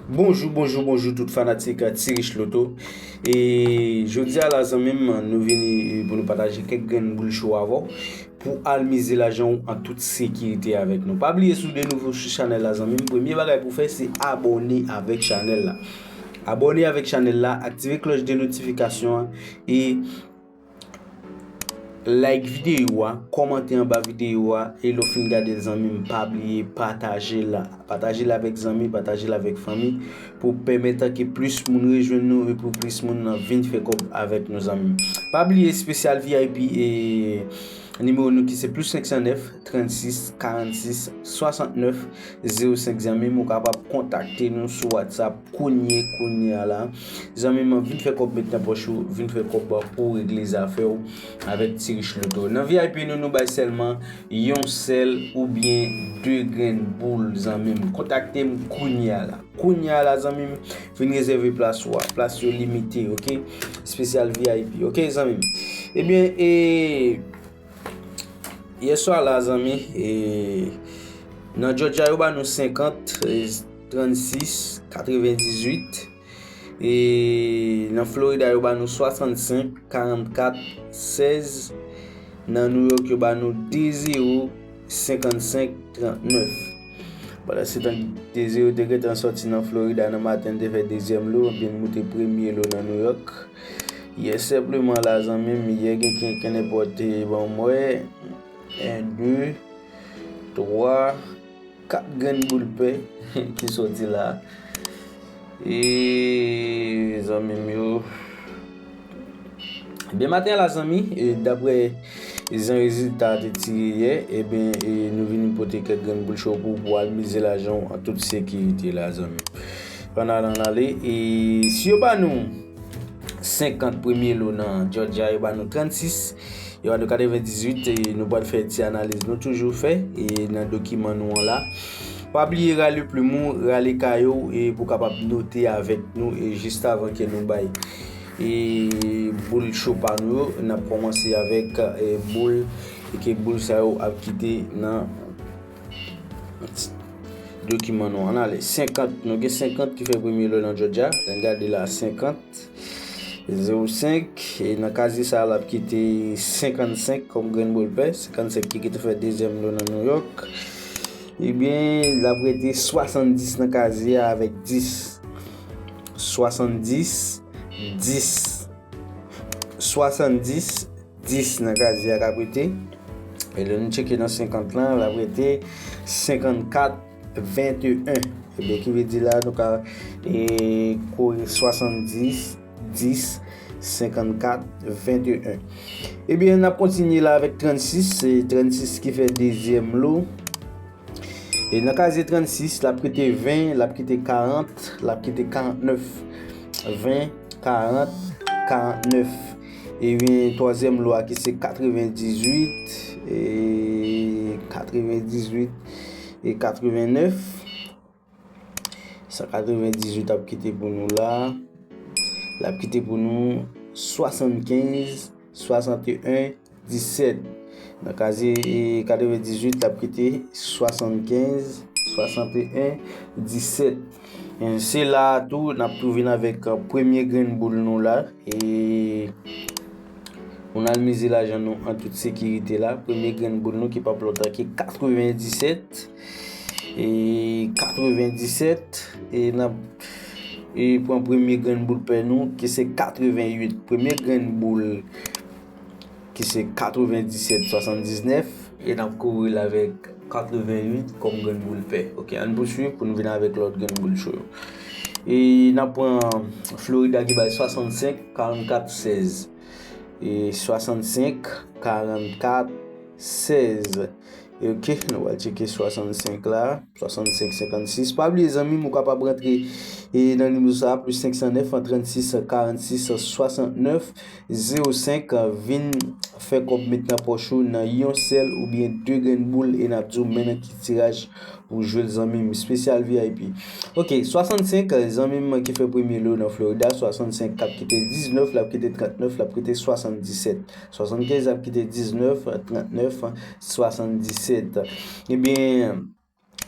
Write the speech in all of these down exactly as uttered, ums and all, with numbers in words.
Bonjou, bonjou, bonjou tout fanatik Ti Rich Loto. E jodi a la zanmi m, nou vini pou nou pataje kèk grenn boul cho avè w pou al mize lajan w an tout sekirite avèk nou. Pa bliye si w de nouvo sou chanèl la zanmi m, premye bagay pou w fè se abòne avèk chanèl la. Abòne avèk chanèl la, aktive klòch de notifikasyon an e like videyo a, kòmante anba videyo a, e lè w fin gade l zanmi m, pa bliye pataje l la. Pataje l avèk zanmi, pataje l avèk fanmi pou pèmèt ke plis moun rejwenn nou e pou plis moun vin fè kòb avèk nou zanmi m. Pa bliye espesyal V I P e nimewo nou ki se plis senk san nèf, trannsis, karannsis, swasantnèf, zewo senk zanmi m, ou kapab kontakte nou sou WhatsApp kounye kounye a la. Zanmi m, vin fè kòb met nan pòch ou, vin fè kòb pou w regle zafè w avèk Ti Rich Loto. Nan V I P nou, nou bay sèlman yon sèl oubyen de grenn boul zanmi m. Kontakte m kounye a la. Kounye a la zanmi m, vin rezève plas ou a. Plas yo limite, oke? Espesyal V I P, oke zanmi m? Ebyen, e yè swa la zanmi, e nan Georgia yo ba nou senkant, e trannsis, katrevendizuit. E nan Florida yo ba nou swasannsenk, karannkat, sèz. Nan New York yo ba nou de zewo, senkannsenk, trannèf. Pandan se tan de zewo te gentan sòti nan Florida nan maten, te fè dezyèm lo, ebyen moute premye lo nan New York. Yè senpleman la zanmi m, yè gen kenkenn enpòte ban m wè. En, de, twa, kat grenn boul pè ki sòti la. E zanmi m yo, ebyen maten an la zanmi, e daprè jan rezilta a te tire yè, ebyen e nou vini pote kèk grenn boul cho pou pou al mize lajan w an tout sekirite la zanmi. Pandan n ale, e si yo ba nou senkant premye lo nan Georgia, yo ba nou trannsis, yo ba nou katrevendizuit, e nou pral fè ti analiz nou toujou fè e nan dokiman nou an la. Pa bliye rale plim ou, rale kaye w e pou w kapab note avèk nou e jis avan ke nou bay e boul cho pa nou yo, n ap kòmanse avèk e boul e ke boul sa yo ap kite nan dokiman nou an. Ann ale, senkant, nou gen senkant ki fè premye lo nan Georgia. Ann gade la, senkant, zewo senk, e nan kazye sa a, l ap kite senkannsenk kòm grenn boul pè, senkannsenk ki kite fè dezyèm lo nan New York. Ebyen, l ap rete swasanndis nan kazye a avèk dis. Swasanndis, dis. Swasanndis, dis nan kazye a k ap rete. E lè nou tcheke nan senkant lan, l ap rete senkannkat, venteyen. Ebyen, ki vle di la, nou ka e, kore swasanndis, dis, senkannkat, venteyen. Ebyen, n ap kontinye la avèk trannsis. E trannsis ki fè dezyèm lo. E nan kazye trannsis, l ap kite ven, l ap kite karant, l ap kite karantnèf. Ven, karant, karantnèf. Ebyen, twazyèm lo a ki se katrevendizuit, e katrevendizuit e katrevennèf. San katrevendizuit ap kite pou nou la. L ap kite pou nou swasannkenz, swasanteyen, disèt. Nan kazye e katrevendizuit, l ap kite swasannkenz, swasanteyen, disèt. E se la a tou, n ap tou vin avèk, e, premye grenn boul nou la. E pou n al mize lajan nou an tout sekirite la. Premye grenn boul nou ki p ap lòt ke katrevendisèt. E katrevendisèt. E n ap e pran premye grenn boul pè nou, ki se katrevenuit. Premye grenn boul, ki se katrevendisèt swasanndiznèf. E n ap kouvri l avèk katrevenuit kòm grenn boul pè. Oke, ann pouswiv pou nou vin avèk lòt grenn boul cho yo. E n ap pran Florida ki bay swasannsenk, karannkat, sèz. E swasannsenk, karannkat, sèz. E oke, nou pral tcheke swasannsenk la. Swasannsenk, senkannsis. Pa bliye, zanmi m, ou kapab rantre e nan nimewo sa a, plis senk san nèf, trannsis, karannsis, swasantnèf, zewo senk, vin fè kòb met nan pòch ou nan yon sèl oubyen de grenn boul, e n ap di w men nan ki tiraj pou w jwe l, zanmi m, espesyal V I P. Oke, swasannsenk, zanmi m ki fè premye lo nan Florida, swasannsenk k ap kite diznèf, l ap kite trannèf, l ap kite swasanndisèt. Swasannkenz ap kite diznèf, trannèf, swasanndisèt. Ebyen,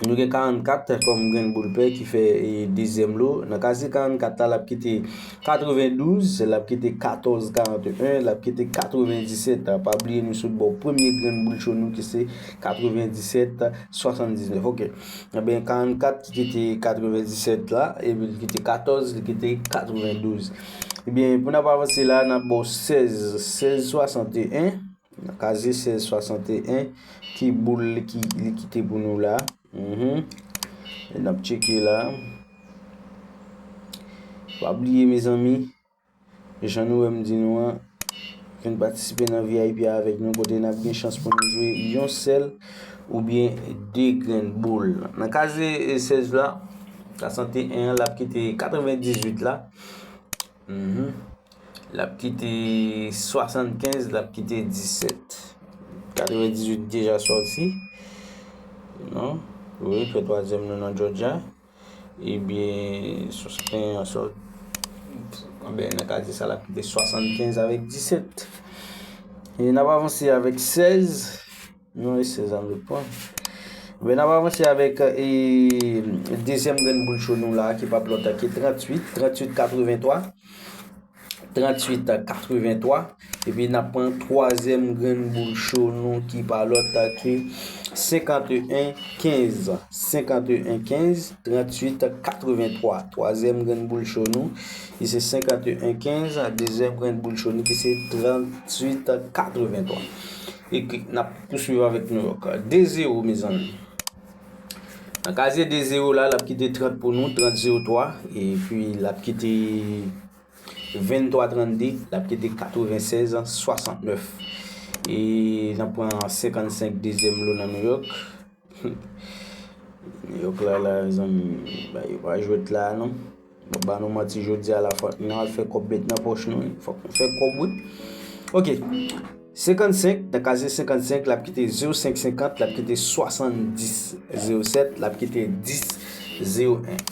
Nou gen karannkat kòm grenn boul pè ki fè e, dezyèm lo. Nan kazye karannkat la, l ap kite katrevendouz, l ap kite katòz karanteyen, l ap kite katrevendisèt. Pa bliye nou sot bò premye grenn boul cho nou ki se katrevendisèt swasanndiznèf. Ok. Ebyen, karannkat ki kite katrevendisèt la, epi li kite katòz, li kite katrevendouz. Ebyen, pou n ap avanse la, n ap bò sèz, sèz swasanteyen. Nan kazye sèz swasanteyen, ki boul li ki li kite pou nou la. Mhm. E n ap tcheke la. Pa bliye, mezanmi, jan nou wè m di nou an, vin patisipe nan V I P a avèk nou, kote n ap gen chans pou nou jwe yon sèl oubyen de grenn boul. Nan kazye sèz la, swasanteyen an, l ap kite katrevendizwit la. Mhm. L ap kite swasannkenz, l ap kite disèt. Katrevendizwit deja sòti. Non? Wi, fè twazyèm nou nan Georgia. Ebyen, swasanteyen an sòti. Ebyen, nan kazye sa, l ap kite swasannkenz avèk disèt. E n ap avanse avèk sèz. Non, e sèz an nou pran. Ben, n ap avanse avèk e, dezyèm grenn boul cho nou la, ki p ap lòt ke tranntuit, tranntuit katreventwa, tranntuit katreventwa. Epi n ap pran twazyèm grenn boul cho nou, ki pa lòt ke senkanteyen kenz, senkanteyen kenz, tranntuit katreventwa. Twazyèm grenn boul cho nou, ki se senkanteyen kenz, dezyèm grenn boul cho nou, ki se tranntuit katreventwa. E ki, n ap pouswiv avèk New York. De zewo, mezanmi. Nan kazye de zewo la, l ap kite trant pou nou, trant zewo twa. Epi l ap kite venntwa trannde, l ap kite katrevensèz swasantnèf. E n ap pran senkannsenk, dezyèm lo nan New York. New York la, la, zanmi, ba, yo pa jwèt la, non. Mwen ba nou manti jodi a la, fòk nou al fè kòb met nan pòch nou, wi. Fòk nou fè kòb, wi. Ok. Senkannsenk, nan kazye senkannsenk, l ap kite zewo senk senkant, l ap kite swasanndis zewo sèt, l ap kite dis zewo en.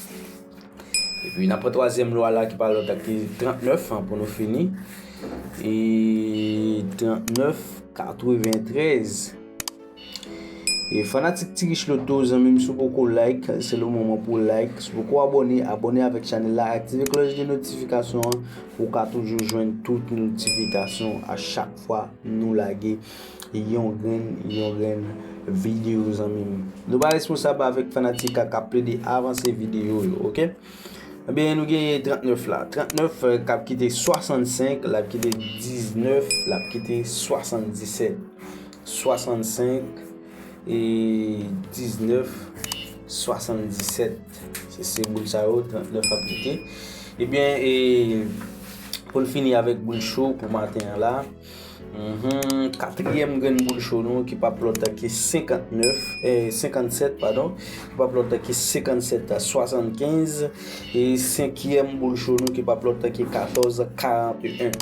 Epi n ap pran twazyèm lo a la ki pa lòt ke trannèf, an, pou nou fini. E trannèf katreventrèz. E fanatik Ti Rich Loto, zanmi m, si w poko like, se le moman pou w like. Si w poko abòne, abòne avèk chanèl la, aktive klòch de notifikasyon an pou w ka toujou jwenn tout notifikasyon a chak fwa nou lage yon grenn, yon grenn videyo, zanmi m. Nou pa responsab avèk fanatik k ap plede avanse videyo yo, ok? Ebyen, nou genyen trannèf la. Trannèf, eh, k ap kite swasannsenk, l ap kite diznèf, l ap kite swasanndisèt. Swasannsenk e diznèf, swasanndisèt. Se, se boul sa yo, trannèf ap kite. Ebyen, e, pou n fini avèk boul cho pou maten an la, Mhm. Katriyèm grenn boul cho nou ki p ap lòt ke senkantnèf, eh, senkannsèt, padon, ki p ap lòt ke senkannsèt swasannkenz, e senkyèm boul cho nou ki p ap lòt ke katòz karanteyen.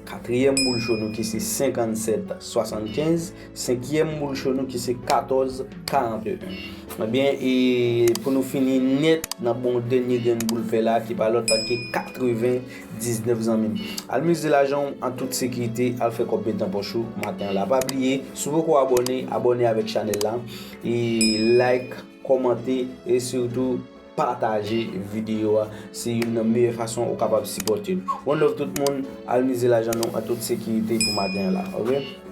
Katriyèm boul cho nou ki se senkannsèt swasannkenz, senkyèm boul cho nou ki se katòz karanteyen. Ebyen, e pou nou fini nèt, n ap ba w dènye grenn boul pè la ki pa lòt ke katreven diznèf, zanmi m. Al mize lajan w an tout sekirite, al fè kòb met nan pòch ou maten an la. Pa bliye, si w poko abòne, abòne avèk chanèl la. E like, kòmante, e sitou pataje videyo a. Se youn nan meyè fason ou kapab sipòte nou. One love tout moun, al mize lajan nou an tout sekirite pou maten an la, ok?